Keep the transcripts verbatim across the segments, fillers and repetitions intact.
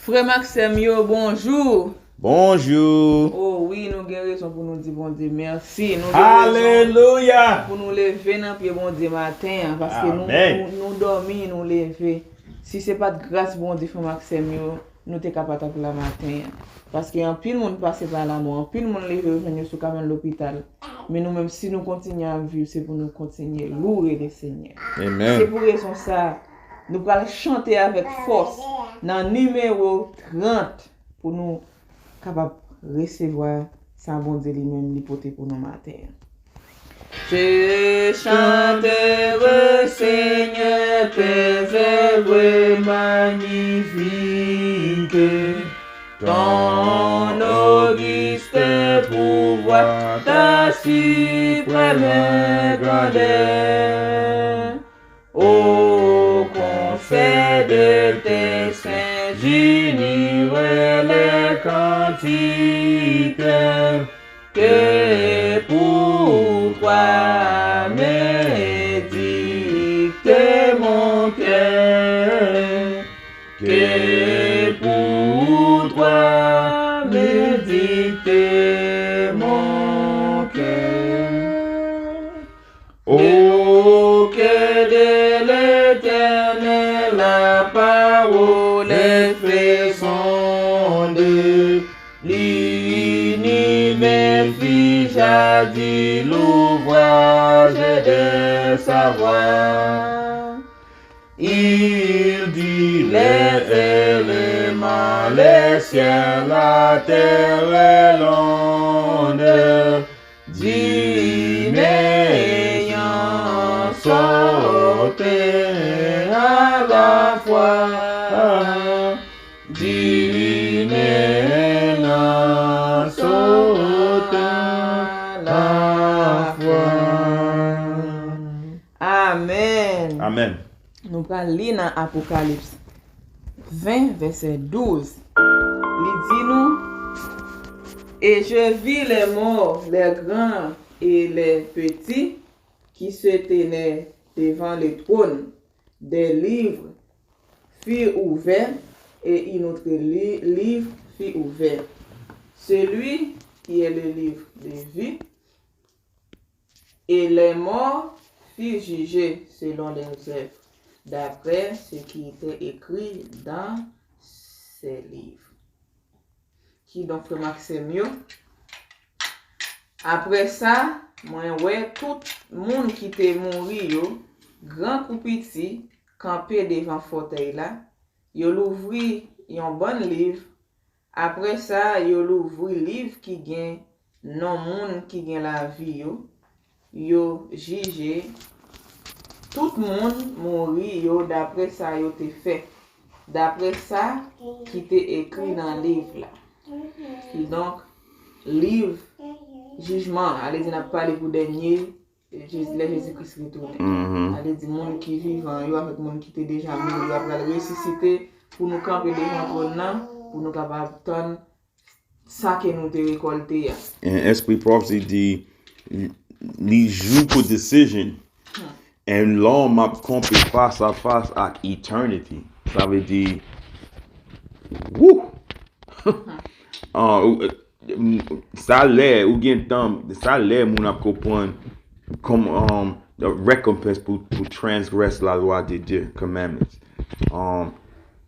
Frè m ak sè m yo, bonjou. Bonjou. Oh wi, nou gen rezon pou nou di Bondye mèsi. Nou gen rezon pou nou leve nan pye Bondye maten an, paske nou, nou, nou dòmi, nou leve. Si se pa t gras Bondye, frè m ak sè m yo, nou te ka pa t ap la maten an. Paske anpil moun pase pa la mò, anpil moun leve yo jwenn yo sou kabann lopital. Men nou menm, si nou kontinye ap viv, se pou nou kontinye louwe Lesenyè. Se pou rezon sa, nou pral chante avèk fòs nan nimewo trant pou nou kapab resevwa sa Bondye li menm li pote pou nou maten an. Je chanterai, Seigneur, tes œuvres magnifiques, ton auguste pouvoir, ta suprême grandeur. Au concert de tes saints, j'unirai les cantiques que pour toi m'édicte mon cœur, que pour toi m'édicte mon cœur. Au cœur de l'Éternel, la parole fait sonde. L'univers fut jadis l'ouvrage de sa voix. Il dit les éléments, les ciels, la terre et l'onde. D'une ayant sauté à la fois, d'une ayant sauté à la fois. Amèn. Amèn. Nou pral li nan Apokalips ven, vèsè douz. Li di nou, Et je vis les morts, les grands et les petits, qui se tenaient devant le trône. Des livres furent ouverts, et un autre li- livre fut ouvert, celui qui est le livre de vie. Et les morts furent jugés selon leurs œuvres, d'après ce qui était écrit dans ces livres. Kidonk, frè m ak sè m yo, apre sa, mwen wè tout moun ki te mouri yo, gran kou piti, kanpe devan fòtèy la. Yo louvri yon bann liv. Apre sa, yo louvri liv ki gen non moun ki gen lavi yo. Yo jije tout moun mouri yo dapre sa yo te fè, dapre sa ki te ekri nan liv la. Kidonk, liv jijman an, ale di n ap pale pou dènye Jezi, lè Jezi Kris retounen. Mhm. Sa vle di moun ki vivan yo avèk moun ki te deja mouri yo ap pral resisite pou nou kanpe devan twòn nan, pou nou kapab tann sa ke nou te rekòlte a. And espri pwofesi di, li jou pou decision. Hmm. And lòm ap kanpe fas a fas ak eternity. Sa vle di, wouh! Ah, ou- m- sa lè ou gen tan, sa lè moun ap konprann kòm um, the recompense pou, pou transgress la loi de Dieu, commandments. Um,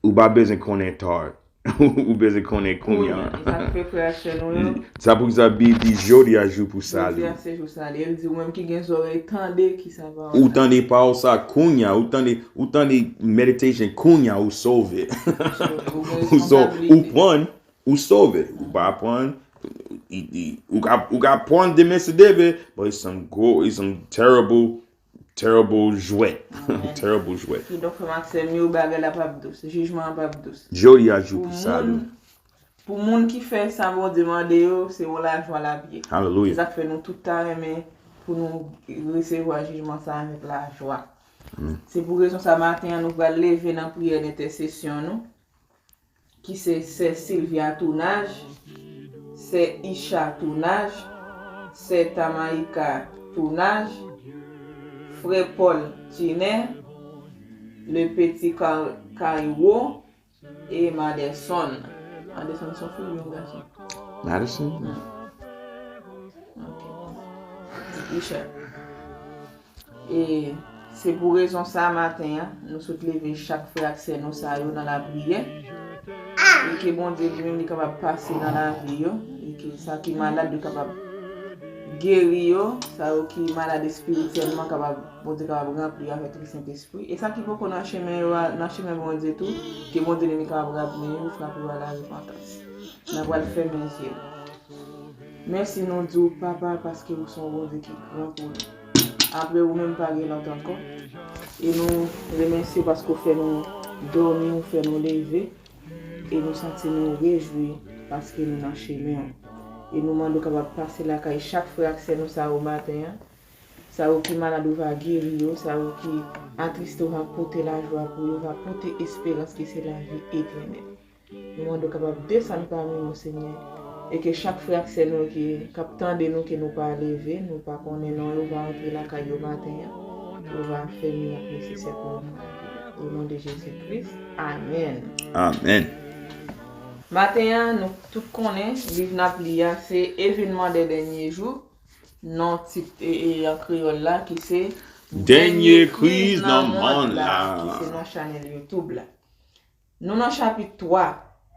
ou pa bezwen konnen tard. Ou bezwen konnen kounye a. Kounye a. E sa k fè frè ak sè nou yo. Sa pou sa Bib di jodi a jou pou sali. Jodi a se jou sali. El di ou menm ki gen zòrèy tande ki sa pawòl sa. Ou tande pawòl sa kounye a, ou tande, ou tande meditation kounye a, ou sove. Ou sove, ou gen responsabilite. Ou pran ou sove. Ou pa pran, i- i- ou ka, ou ka pran demen se deve, but it's some go, it's some terrible, terrible jwèt. Amen. Terrible jwèt. Kidonk, frè m ak sè m yo, bagay la p ap dous. Jijman an p ap dous. Jodi a jou pou sali. Pou moun ki fè sa Bondye mande yo, se yon lajwa l ap ye. Hallelujah. Se sa k fè nou tout ta renmen pou nou resevwa jijman sa avèk lajwa. Amen. Se pou rezon sa maten an nou pral leve nan priyè dentèsesyon nou. Ki se sè Sylvia Tournage, sè Isha Tournage, sè Tamaïka Tournage, frè Paul Tiner, le petit Car- Caiwo, e Maderson. Maderson se yon fi oubyen yon gason? Madison? Ok. Richard. E se pou rezon sa maten an, nou sot leve chak frè ak sè nou sa yo nan lapriyè. E ke Bondye li menm li kapab pase nan lavi yo. E ke sa ki malad yo kapab geri yo. Sa yo ki malad espirityèlman kapab, Bondye kapab ranpli yo avèk li Sentespri. E sa ki poko nan chemen yo a, nan chemen Bondye tou, ke Bondye li menm li kapab ranpli yo, frape yo a la repantans. N ap pral fèmen zye nou. Mèsi nou di w papa paske ou se yon Bondye ki gran pou nou. Apre ou menm pa gen lòt ankò. E nou remèsye w paske ou fè nou dòmi, ou fè nou leve. E nou santi nou rejwi paske nou nan chemen w. E nou mande w kapab pase lakay chak frè ak sè nou sa yo maten an. Sa yo ki malad ou va geri yo, sa yo ki atriste ou va pote lajwa pou yo, va pote esperans ki se lavi etènèl. Nou mande w kapab desann pami nou, Senyè, e ke chak frè ak sè nou ki k ap tande nou, ke nou pa leve, nou pa konnen non yo, va antre lakay yo maten an, yo va fè mirak nesesè pou yo nan lavi yo. O non de Jezi Kris, amèn. Amèn. Maten an, nou tout konnen, liv n ap li a, se Evenman dè dènye jou, non tit e, e, an kreyòl la, ki se Dènye kriz nan monn la. Ki se non chanèl YouTube la. Nou nan chapit twa.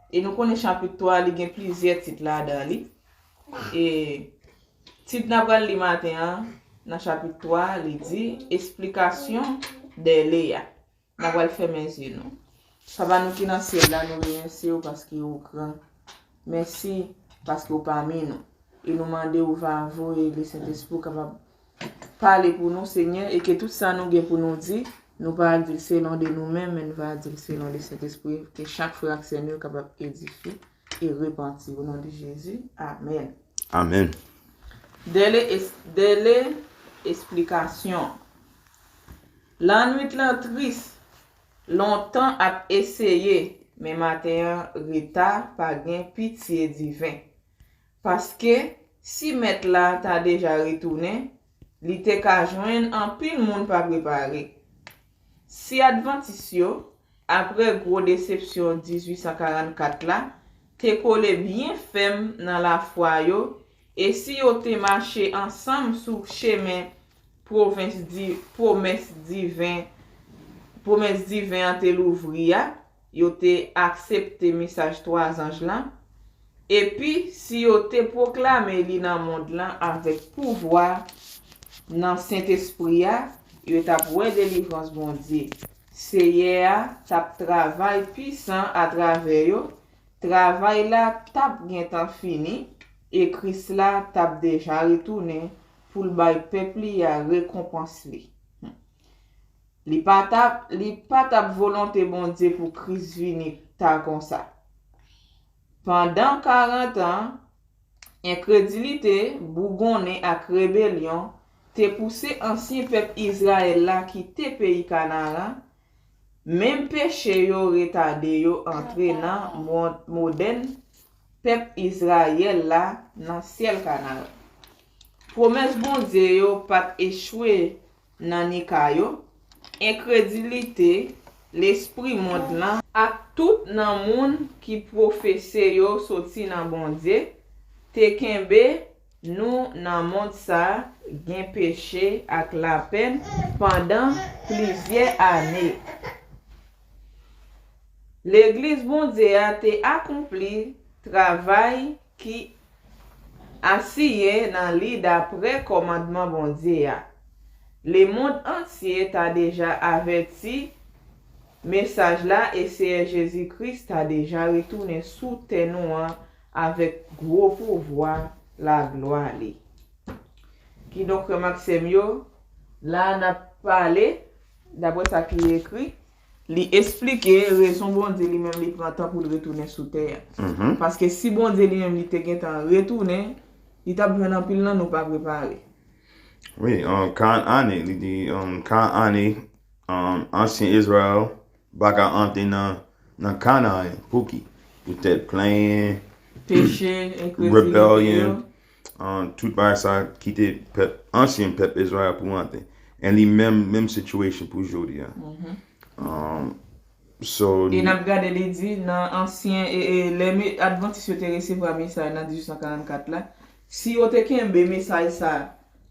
E nou konnen chapit twa, li gen plizyè tit ladan li. E tit n ap pral li maten an, nan chapit twa, li di esplikasyon dèle a. N ap pral fèmen zye nou. Papa nou ki nan syèl la, nou remèsye w paske ou gran. Mèsi paske ou pami nou. E nou mande ou va voye Lesentespri ou kapab pale pou nou, Senyè, e ke tout sa nou gen pou nou di, nou pa al di l selon de nou menm, men nou va al di l selon Lesentespri, ke chak frè ak sè nou yo kapab edifye e repanti. O non de Jezi, amèn. Amèn. Dèle, es, dèle esplikasyon. Lannwit lan tris, lontan ap eseye, men maten an reta, pa gen pitye diven. Paske, si Mèt la ta deja retounen, li te ka jwenn anpil moun pa prepare. Si Advantis yo, apre gwo desepsyon dizuit san karannkat la, te kole byen fèm nan lafwa yo, e si yo te mache ansanm sou chemen pwovens di, pwomès diven, pwomès diven an te louvri a, yo te aksepte mesaj twa zanj lan, epi si yo te pwoklame li nan mond lan avèk pouvwa nan Sentespri a, yo t ap wè delivrans Bondye. Seyè a t ap travay pisan atravè yo, travay la t ap gentan fini, e Kris la t ap deja retounen pou l bay pèp li a rekonpans li. Li pa t ap, li pa t ap volonte Bondye pou Kris vini ta konsa. Pandan karant an, enkredilite, bougonnen ak rebelyon te pouse ansyen pèp Izrayèl la kite peyi Kanaran. Menm peche yo retade yo antre nan mond modèn pèp Izrayèl la nan syèl Kanaran. Pwomès Bondye yo pa t echwe nan nika yo, enkredilite, lespri mond lan, ak tout nan moun ki pwofese yo soti nan Bondye, te kenbe nou nan mond sa gen peche ak lapenn pandan plizyè ane. Legliz Bondye a te akonpli travay ki asiyen nan li dapre kòmandman Bondye a. Lemonn antye ta deja avèti mesaj la e Seyè Jezi Kris ta deja retounen sou tè nou an avèk gwo pouvwa laglwa li. Kidonk, frè m ak sè m yo, la n ap pale, dapre sa ki ekri, li esplike rezon Bondye li menm li pran tan pou l retounen sou tè a. Paske si Bondye li menm li te gentan retounen, li t ap jwenn anpil nan nou pa prepare. Wi, um, karant ane, li di, um, karant ane, um, ansyen Izrayèl pa ka antre nan, nan Kanaran. Pouki? Poutèt plenyen, peche, enkredilite yo. Um, tout bagay sa kite pèp, ansyen pèp Izrayèl pou antre. And li menm, menm situation pou jodi a. Um, So, E n ap gade, li di nan ansyen e, e lè me- Advantis yo te resevwa mesaj nan dizuit san karannkat la, si yo te kenbe mesaj sa,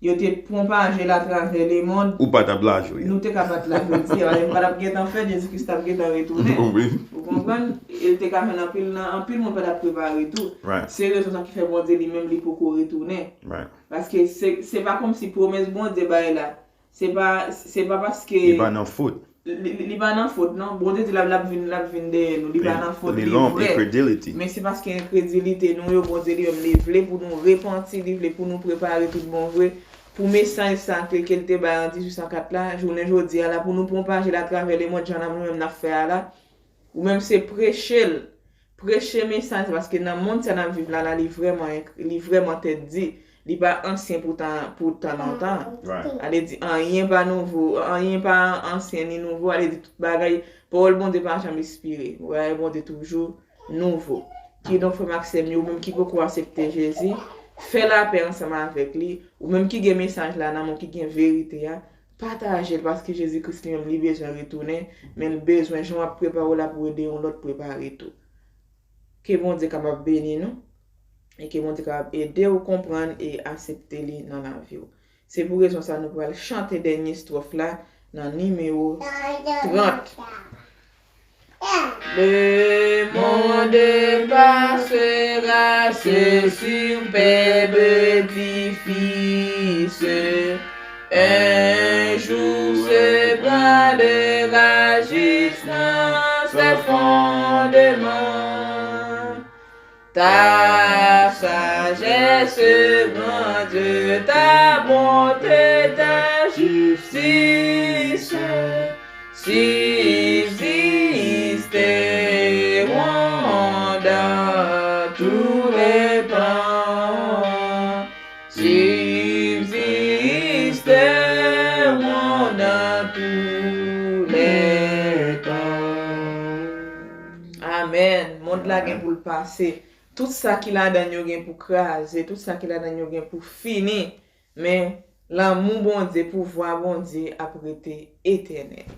yo te pwopaje l atravè lemond, ou pa t ap la jodi a. Nou te ka pa t la jodi a, e m pa t ap gentan fèt, Jezi Kris t ap gentan retounen. Wi. Ou konprann? E l te ka fè anpil nan anpil moun pa t ap prepare tou. Right. Se rezon sa ki fè Bondye li menm li poko retounen. Right. Paske se, se pa kòmsi pwomès Bondye bay la. Se pa, se pa paske Li pa nan fot. Li, li, li pa nan fot, non. Bondye di l ap, l ap vin, l ap vin dèyè nou. Li pa nan fot, Li li lòm vre. Incredulity. Men se paske enkredilite nou yo, Bondye li menm li vle pou nou repanti, li vle pou nou prepare tout bon vre. Pou mesaj sa ke, ke l te bay an dizuit san kat la, jounen jodi a la, pou nou pwopaje l atravè lemond jan nou menm n ap fè a la. Ou menm se preche l. Preche mesaj sa, paske nan mond sa n ap viv la, la, li vrèman, li vrèman tèt di. Li pa ansyen pou tan, pou tan lontan. Right. Ale di, anyen pa nouvo, anyen pa ansyen ni nouvo. Ale di, tout bagay, pawòl Bondye pa janm ekspire. Bagay Bondye toujou nouvo. Kidonk, frè m ak sè m yo, ou menm ki poko aksepte Jezi, fè lapè ansanm avèk li. Ou menm ki gen mesaj la nan men w, ki gen verite a, pataje l, paske Jezi Kris li menm li bezwen retounen, men l bezwen jan w ap prepare w la pou ede yon lòt prepare tou. Ke Bondye kapab beni nou e ke Bondye kapab ede w konprann e aksepte li nan lavi w. Se pou rezon sa nou pral chante dènye estròf la nan nimewo trant. Le monde passera, ce superbe édifice. Un jour se prendra jusqu'à ses fondements. Ta sagesse, grand Dieu, ta bonté, ta justice subsisteront dans tous les temps. Subsisteront dans tous les temps. Amèn. Mond la gen pou l pase. Tout sa ki ladan l yo gen pou kraze. Tout sa ki ladan l yo gen pou fini. Men, lanmou Bondye, pouvwa Bondye ap rete etènèl.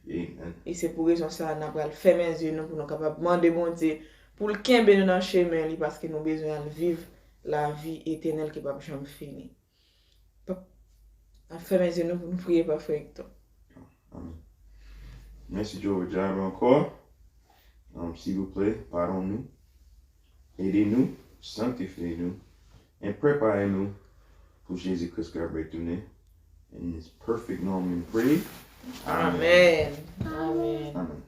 Amen. E se pou rezon sa a, n ap pral fèmen zye nou pou nou kapab mande Bondye pou l kenbe nou nan chemen li, paske nou bezwen al viv lavi etènèl ki p ap janm fini. P-, n ap fèmen zye nou pou nou priye pa frè Hector. Amen. Mèsi Jewova Jire ankò. Um, silvouplè, padone nou. Ede nou, sanktifye nou, e prepare nou pou Jezi Kris k ap retounen. In His perfect name we pray. Amèn. Amèn. Amen.